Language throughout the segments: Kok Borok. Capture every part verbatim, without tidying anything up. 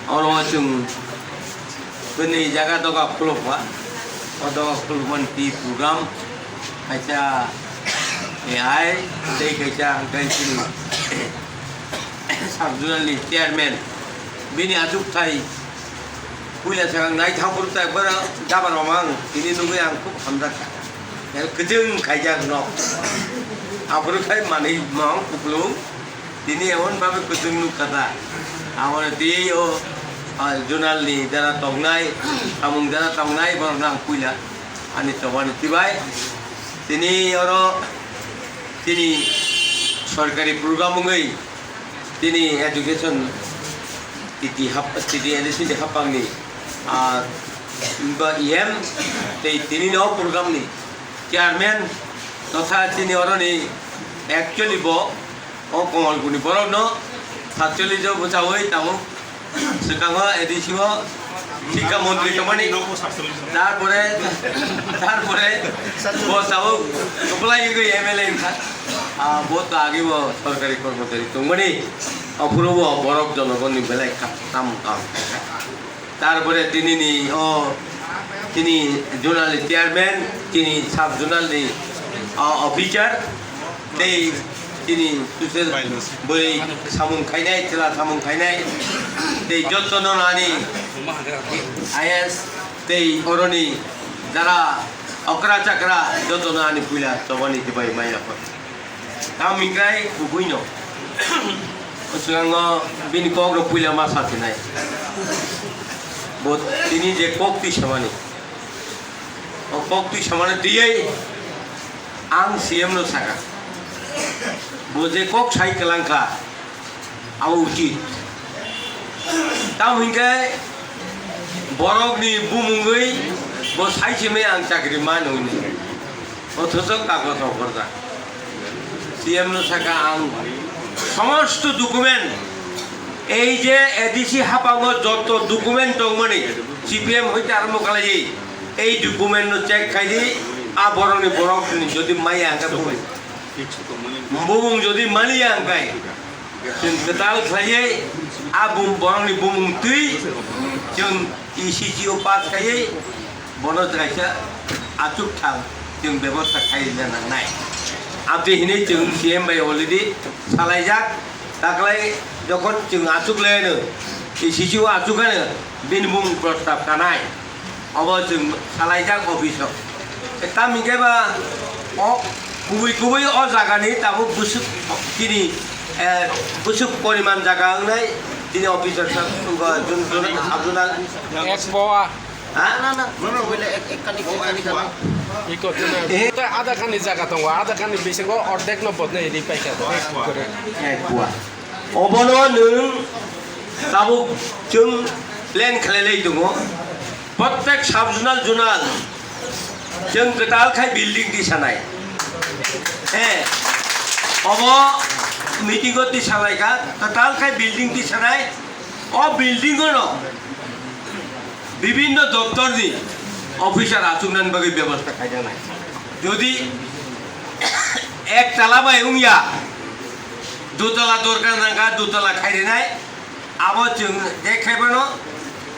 Oro chwng bini jaga doga khulokma, o doga khulokmani twi program kaisa A I tei kaisa hwnkhe chini sub zonal ni chairman, bini achukthai puila swkang naithok rwkha, borok jabar mamang tini nugwi ang khub hamjakha. Kwchwng khaijak nok, aphuru khai manwi mong kupulung. Tini emon bhabe kwchwng nukha ta, abo tei o, ah, zonal ni jara tongnai, samung jara tongnai, borok no ang puila ani chobani tibai. Tini oro tini sorkari program wngwi tini education titi hap-, titi education ni hapang ni, ah, ba E M tei tini no program ni chairman totha tini oro ni actually bo O Kamalpur ni borok no satchollish o bwchawi tabuk swkango A D C o Shikha Montri tongmani. Tarpore, tarpore bo tabuk kwplai wngwi M L A wngkha. Ah, bo to agi bo sorkari kormochari tongmani. Aphuru bo borok jonogonni belai kha-, tam kam. Tarpore tini ni o tini zonal chairman, tini sub zonal ni, o, officer, tei tini social bwrwi samung khainai, chwla samung khainai, tei jotono nani I A S tei oroni jara okra chakra jotono ani puila chobani tibai maya. Tamo hingkhe kubui no. O swkango bini kok rok puila ma sa sinai. Bo tini je kok twi samani. O kok twi samani twiwi ang C M no saka. Bo je kok sai kwlang kha. Abo uchit. Tamo hingkhe borokni bumungwi bo sai simi ang chakri mano hwnwi. Othocho kagoz okhorjak. C M no saka ang somosto document, ei je A D C hapango joto document tongmani C P M hoite arombo khlaiwi, ei document no check khaidi, a borokni borokni jodi maya hwnkhe bumung, bumung jodi maliya hwnkhe, Chwng kwtal khlaiwi a bum-, borokni bumung twi chwng E C C o pass khaiwi bono kaisa achuk thang chwng bebosta khai rwna nangnai. Aboni hinwi chwng C M bai already salaijak, taklai jokhon chwng achuk lai ano, E C C o achuk ano, bini bumung prostab kanai. Obo chwng salaijak office o. Tamo hingkhe ba o kubui kubui o jaga ni tabuk bwswk chini, eh, bwswk poriman jaga wngnai chini officer sa, jun-, jun-, sub zonal. Ek poa. Ha? Na, na, na. Ek, ek kani, ek kani, kani. Iko tuna. Eh. Tei adha kani jaga tongo, adha kani bisingo ordek no bodnai ri paikha. Ek poa. Obono nwng tabuk chwng plan khlai lai tongo. Prottek sub zonal, zonal chwng kwtal khai building tisanai. He, obo meeting o tisalaikha, kwtal khai building tisanai. O building o no bibinno doptor ni officer achuknani bagwi bebosta khaijaknai. Jodi ek tala bai wngya, dutala dorkar nangkha, dutala khairinai. Abo chwng je khe bono,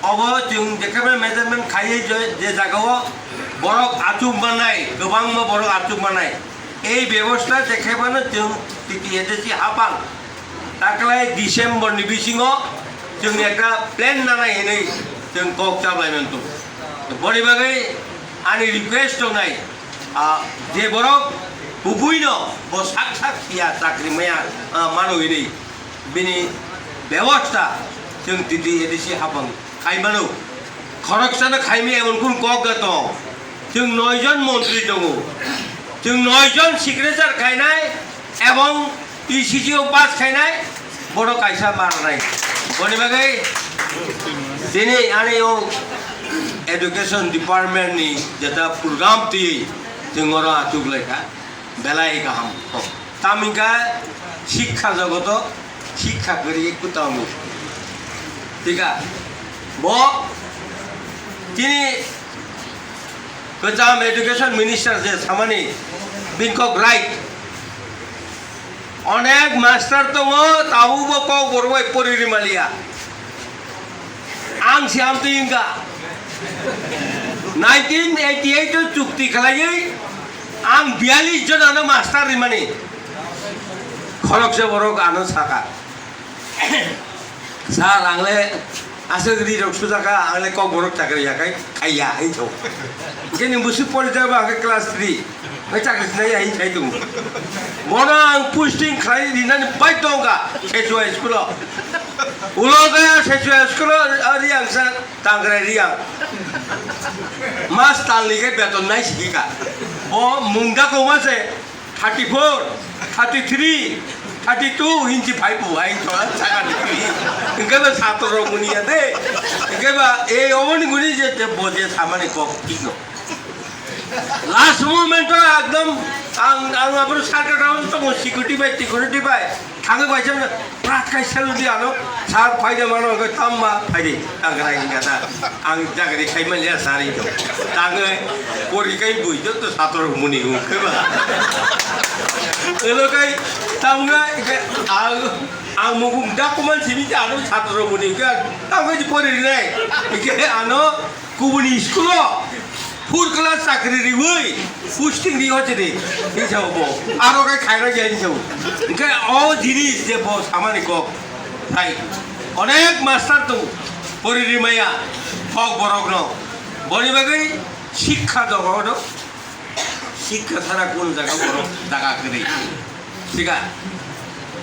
obo chwng je khe bono measurement khaiwi je, je jagao borok achuk mannai, kwbangma borok achuk mannai, ei bebosta je khe bono chwng T T A D C hapang taklai December ni bisingo chwng ekta plan nanai hinwi chwng kok chaplai mantong. Boni bagwi ani request tongnai, ah, je borok kubui no bo sak sak siya chakri maya, ah, mano hinwi. Bini bebosta chwng T T A D C hapang khai mano. Khoroksano khaimaya emon kun kok da tong. Chwng noi jon montri tongo. Chwng noi jon signature khainai ebong E C C o pass khainai, bono kaisa mananai. Boni bagwi tini ani o education department ni jeta program twi chwng oro achuk laikha. Belai kaham. Tamo hingkha sikha jogoto sikha kwrwi kutamo. Thik a? Bo chini kwcham education minister je samani bini kok right. Onek master tongo, tabukbo kok borok bai pori rimaliya. Ang si amtwi wngkha. Nineteen eighty eight o chukti khlaiwi ang biyalish jonano master rimani. Khoroksa borok ano saka, "Sir, ang le aswk ri rok sujaka, ang le Kokborok chakri ya kai, khaiya," hinwi sao. Hwnkhe nwng bwswk porijak ba, hwnkhe class three. Bai chakri sinai ya, hinwi sai tongo. Bono ang posting khlai rinani bai tongkha, Sechua school o. Ulo kaya Sechua school o, a, Riang sa, Tangrai Riang. Mas talni khe beton nai sigi ka. Bo mungda koma se, thirty four, thirty three, thirty two hinchi phai bu, ai to, chakani kri. Hwnkhe ba satro rok muni ya de. Hwnkhe ba, ei omoni guni je, je bo je samani kok, kino. Last moment o ekdom ang, ang abro circle round tongo, security bai, security bai. Thangwi bai jemne prak kai saludi ano, "Sir, phaide mano, hwnkhe tamma phaidi." Ang khe nai hwnkha ta, ang jagari khai manliya sir hinwi. Tangwi pori kai bui jotto satro muni hwnkhe ba. Elo kai tamga hwnkhe ang, ang mukung document simi ano satro muni hwnkhe tamga pori rinai. Hwnkhe ano kubuni school o four class chakri riwi posting ri hochini, hinwi sao bo. Aro khe khairok ya hinwi sao. Hwnkhe o jinis je bo samani kok, hai, onek master tongo, pori rimaya, kok borokno. Boni bagwi sikha dogo do, sikha sara kun jaga borok jaga kwrwi. Thik a?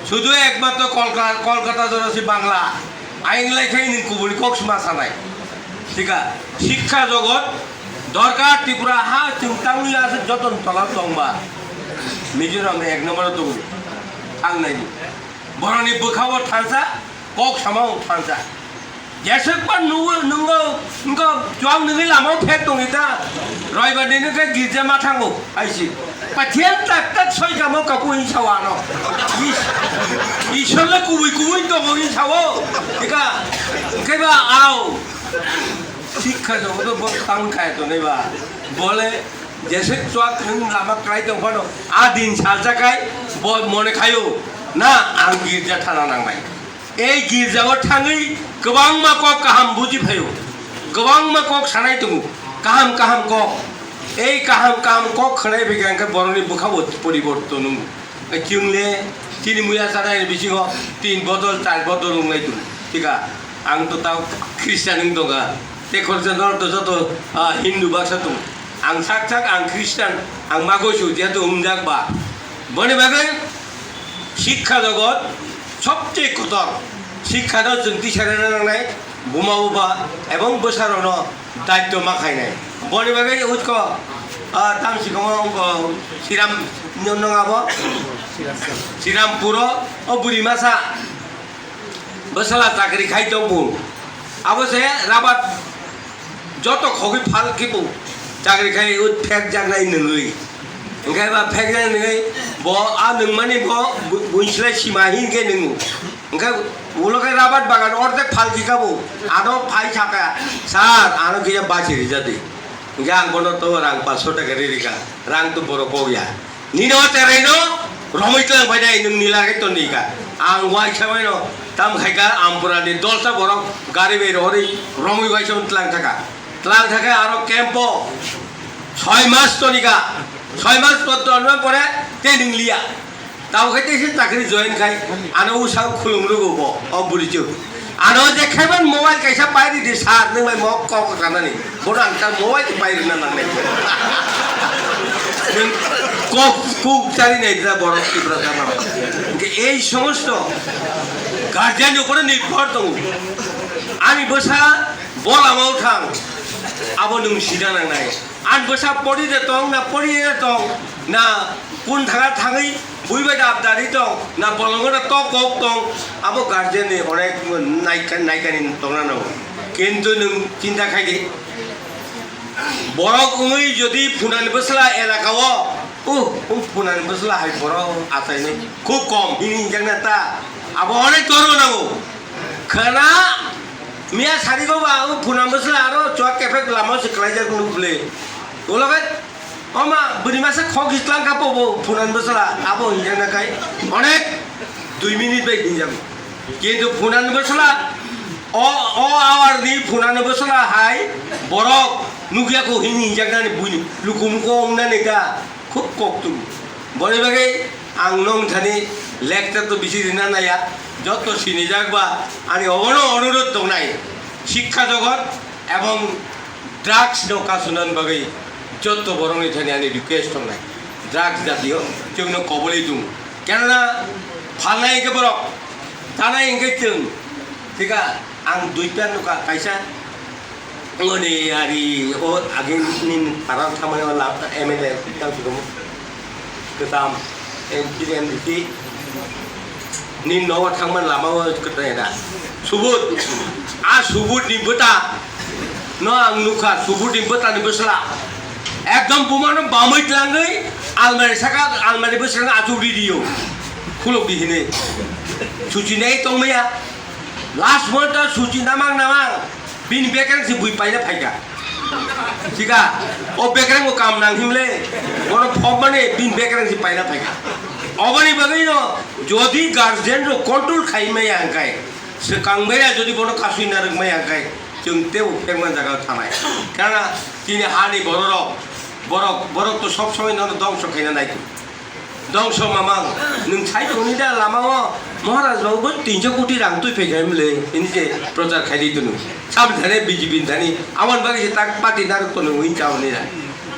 Sudu ekmatro Kolka-, Kolkata jora se Bangla. Ain lai khai nwng kubuni kok sma sanai. Thik a? Sikha jogot dorkar Tripura ha chwng tangwi aswk joton tola tongba. Mizoram ek number o tongo. Thang nai di. Boroni bwkha o thansa, kok sama o thansa. Jeswk pa nungo, nungo, nungo, chuang nungwi lama o phek tongwi ta. Roibar ni nungkhe girja ma thango, aisi. Pathian tak tak soi kamo kapu hinwi sao ano. Is-, Ishwar le kubui kubui tongo hinwi sao. Ika, khe ba ao. Sikha jogo to bo tang kaya tonwi ba. Bole, jeswk chuak nwng lama kwlai tong phano, a din saljakai, bo mone khayo, na ang girja thana nangnai. Ei girjao thangwi kwbangma kok kaham buji phaio, kwbangma kok sanai tongo, kaham kaham kok. Ei kaham kaham kok khwnai bai kha hwnkhe borokni bwkhao poriborton wngo. Chwng le chini muya chanai ni bisingo tin bodol, char bodol wnglai tongo. Thik a, ang to tao Christian wng tongkha. Tei khoroksa norok to joto, ah, Hindu baksa tongo. Ang sak sak ang Christian, ang magoi su jehetu wngjak ba. Boni bagwi Sikha jogot sobche kotor. Sikha no chwng tisarena nangnai, buma buba ebong bwsarokno daityo ma khainai. Boni bagwi utko, ah, tamsikomo wngkha Siram, nung abo? Sirampuro, o buri masa. Bwsala chakri khai tong bo. Abo se rabat joto khogwi phal khe bo chakri khai o phek jaknai nungwi. Hwnkhe ba phek jaknai nungwi bo a nungmani bo bu-, buislai sima hin khe nungo. Hwnkhe ulo khe rabat bagan ordek phal khe kha bo. Ano phai sakha, "Sir, ano kisa bachi rijadi." Hwnkhe ang bono to rang paanch sho taka ri rikha. Rang to borok kok ya. Nini o cherai no romwi tlang pai dai, nwng nila khe toni ka. Ang waisa bai no tam khai ka, Ampura ni dolsa borok gari bai rohorwi romwi waisa tlang thaka. Tlang thaka aro camp o soi mas toni ka. Soi mas po-, toni pore te nwng liya. Tamo khe teisa chakri join khai, ano usa khulum rwgo bo, o buri chuk. Ano je khaiban mobile kaisa pai ridi sir, nwng bai mo kok kanani. Bono ang ta mobile pai rina nangnai. Nwng kok kuk chari nai da borok Tipra jama. Hwnkhe ei somosto guardian ni upore nirbhor tongo. Ani bwsa bo lama o thang, abo nwng sida nangnai. Ang bwsa pori de tong, na pori de tong, na kun thaga thangwi bui bai dap dari tong, na bolongo na tok kok tong, abo guardian ni onek naika-, naikani tongna nango. Kintu nwng chinta khai di, borok wngwi jodi phunani bwsla elaka o, uh, um phunani bwsla hai borok achainai khub kom hini hinjakna ta, abo onek torma nango. Khana Miya sari go ba, o phunam bwsla aro chuak kephek lama se kwlaijak nuk le. Ulo khe, o ma, bwrwi masa khok islang kha po bo phunan bwsla, abo hinjak na kai. Onek dui minute bai hinjak. Kintu phunan bwsla, O, o awar ni phunani bwsala hai borok nukya ko hini hinjaknani buini lukumuko wngnani da khub koktwm. Boni bagwi ang nong thani lecture to bisi rina naya, joto sinijak ba ani obono onurod tongnai, shikha jogot ebong drugs no kasunani bagwi joto borokni thani ani request tongnai, drugs jatiyo chwngno koboli tongo, kenana phalnai hwnkhe borok, tanai hwnkhe chwng, thika. Ang duita nukha kaisa, ngoni ari o agini parang thamani o la M L A tang sukumu. Kwtam, M P, M D C ni nogo thangman lama o kwtai da. Subut, a subut ni bwta no ang nukha, subut ni bwta ni bwsla. Ekdom buma no bamwi tlangwi almari saka, almari bwskango achuk ri rio. Khuluk di hinwi. Suchi nai tongmaya. Last month o suchi namang namang bini bekereng si bui paina phaika. Sika, o bekereng o kam nang himle, bono phobmani bini bekereng si paina phaika. Oboni bagwi no jodi guardian rok control khai maya hwnkhe, swkang bera jodi bono kasui narwk maya hwnkhe, chwng tebo phekma jaga thanai. Kana chini hani bororok, borok, borok to sob somoi nono dongso khaina nai. Dongso mamang, nwng sai tongni da lama o Maharaj babu bo tinso koti rang twi phai khai mle, hini je prochar khai di tunu. Sam thane B J P ni thani, amon bagwi se tak party narwk tono win chao ni da.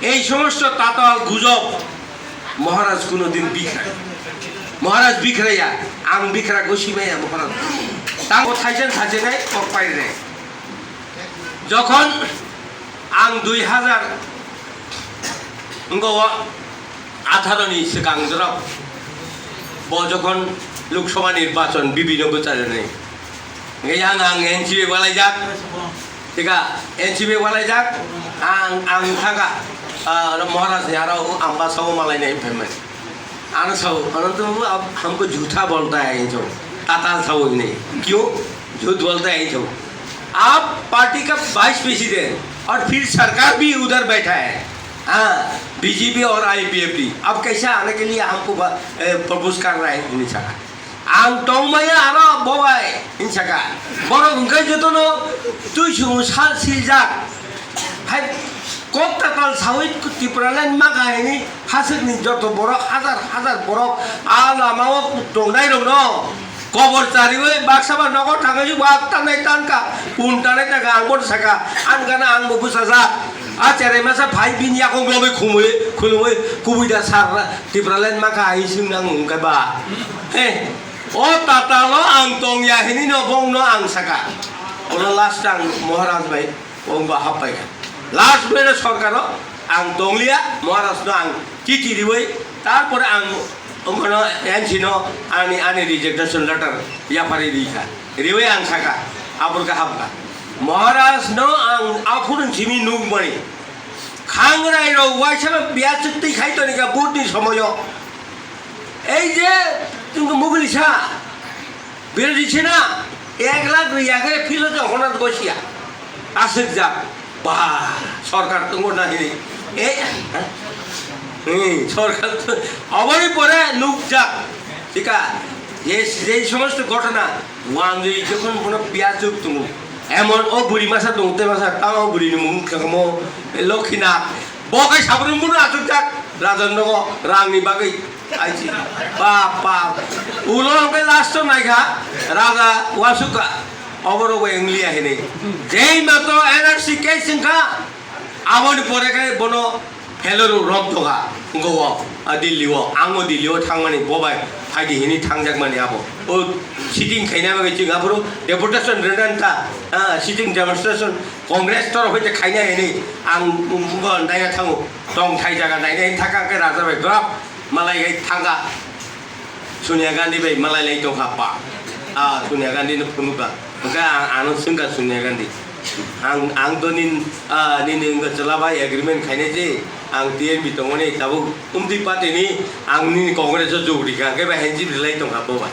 Ei somosto tatal gujob Maharaj kuno din bikhra. Maharaj bikhra ya, ang bikhra go simaya Maharaj. Tang o thaisan thaisan nai kok pai re. Jokhon ang dui hajar ngo atharo ni swkang jorok bo jokhon Lok Sabha nirbachon bibino bwcharnai, hwnkhe yang ang N C B walaijak, thika N C B walaijak, ang, ang thangkha, ah, Maharaj ni aro ang basa o malainai phaimani. Ano sao, Ananto Babu, ab hamko jhutha bolta hai, so. Tatal sao ne. Kyo? Jhut bolta hai, so. आप पार्टी का vice president और फिर सरकार भी उधर बैठा है, हाँ, B J P और I P F T, अब कैसे आने के लिए हमको ब-, ए, प्रपोज कर रहा है, नहीं सका। Ang tongmaya aro bobai, insaka. Borok hwnkhe jotono twi sung sal siljak. Hai kok tatal sawi Tipraland maka hini hasukni joto borok hajar hajar borok a lama o tongnai rokno kobor chariwi baksa ba nogo thangwi bak tanai tangka, pun tanai tangka, ang bono saka, ang gana ang bo bwsajak. A cherai masa phai bini yakung lobwi khumui khulumui kubui da sar Tipraland maka ai sing nang hwnkhe ba. He, o tatalo ang tongya hinino bongno ang saka. Ono last ang Maharaj bai. Wngba happaikha. Last bere sorkaro ang tongliya, Maharajno ang chithi riwi, tarpore ang wngkano M C no ani, ani resignation letter yapharwi rikha. Riwi ang sakha, aphurkhe hapkha. Maharajno ang aphuruni simi nukmani. Khangrai rok waisano biya chwktwi khai tonikha vote ni somoyo. Ei je chwngno mugulisa. Birodhi Sena ek lakh riyakhe philo jong hwnna gosia. Aswkjak. Ba, sorkar tongo na hini. E, ha? Hmm, sorkar to, oboni pore nukjak. Thika, je, je somosto ghotona, wanjwi jokhon bono piyajwk tongo. Emon o buri masa tongo, te masa, tamo buri ni mung khamo, Lokhinath. Bo khai sabrum bono aswkjak. Rajan nogo, rang ni bagwi. Aji, bap, bap. Ulo hwnkhe last o naikha, raja uansukha. Oborok bai wngliya hinwi. Jei mato N R C case wngkha, aboni pore khe bono feloro rom tongkha. Wngkha o, a, Delhi o. Ang o Delhi o thangmani bo bai phaidi hinwi thangjakmani abo. O sitting khaina bagwi chwng aphuru deputation rwnani ta, a, sitting demonstration Congress torof hwnkhe khaina hinwi ang, um, bo naina thango. Tongthai jaga naina hinwi thangkha khe raja bai grap. Malai gai thangkha. Sonia Gandhi bai malai lai tongkha pa. Ah, Sonia Gandhi no phunukha. Hwnkhe ang, ano swngkha Sonia Gandhi. Ang, ang to nin, ah, nini wngkha chwla bai agreement khainai se. Ang T N P tongmani tabuk umtwi party ni ang nini Congress o jug rikha. Hwnkhe bai handshake rwlai tongkha bo bai.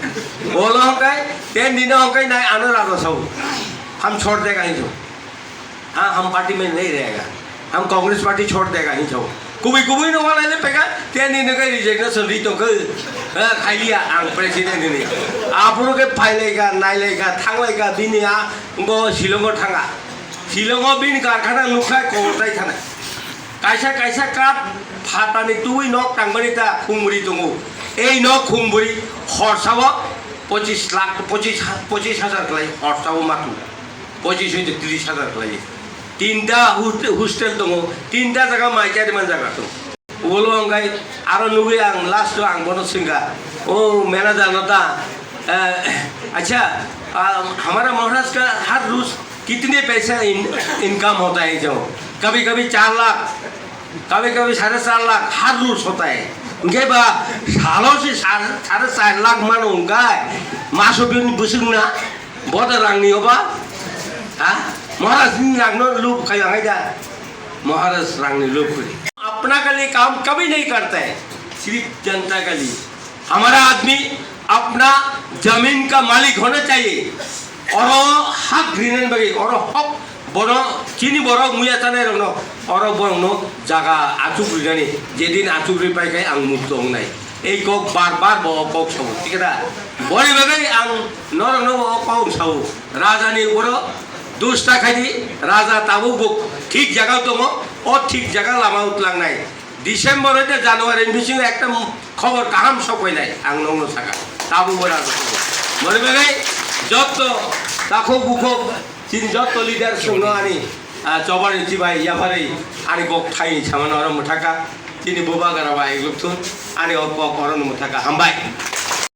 Bolo hwnkhe, ten dino hwnkhe nai ano raja sao. Ham chhod dega hinjo. हाँ, हम पार्टी में नहीं रहेगा, हम कांग्रेस पार्टी छोड़ देगा, hinjo. Kubui kubui no walai le peka, teni no kai resignation ri tongkha. Ha, khailia ang president ni. Aphuru khe phailaika, nailaika, thanglaika, bini a, bo Shillong o thanga. Shillong o bini karkhana nukha kobortai thana. Kaisa kaisa kat phatani twi nok tangbani ta khungbri tongo. Ei nok khungbri khorsao pochis lakh, pochis, pochis hajar klai khorsao matu. Pochis hoite tris hajar klai. Tinta hostel, hostel tongo, tinta jaga mai chari man jaga tongo. Ulo angkai aro nugui ang last o ang bono singka, "O manager no ta, eh, acha, ah, hamara Maharaj ka har roz kitne paisa in, income hota hai jo? Kabhi kabhi char lakh, kabhi kabhi sare char lakh har roz hota hai." Hingke ba salo se sar, sare char lakh mano hingkai maso bini busung na. Bo da rangni oba? Ha? Maharaj ni rangno lub khai angai da. Maharaj rangni lub khai. Apna ka liye kaam kabhi nahi karta hai. Sirf janta ka liye. Hamara aadmi apna zameen ka malik hona chahiye. Oro hak grinan bagi, oro hok bono chini borok muya tanai rokno oro borokno jaga achuk rinani. Jedin achuk ri pai khai ang mukto wngnai. Ei kok bar bar bo kok sao, thik da? Boni bagwi ang norokno bo kok sao. Raja ni uguro dusta khaidi, raja tabuk bo thik jaga tongo, o thik jaga lama utlangnai. December hoite January ni bisingo ekta khobor kaham sokpainai, ang nokno saka. Tabuk bo raja tongo. Boni bagwi jotto takhuk bukhuk chini jotto leader songno ani, ah, chobar ni chibai yapharwi ani kok thai ni samano oro mwthaka. Chini bubagra bai lukthun ani o kok oro no mwthaka. Hambai.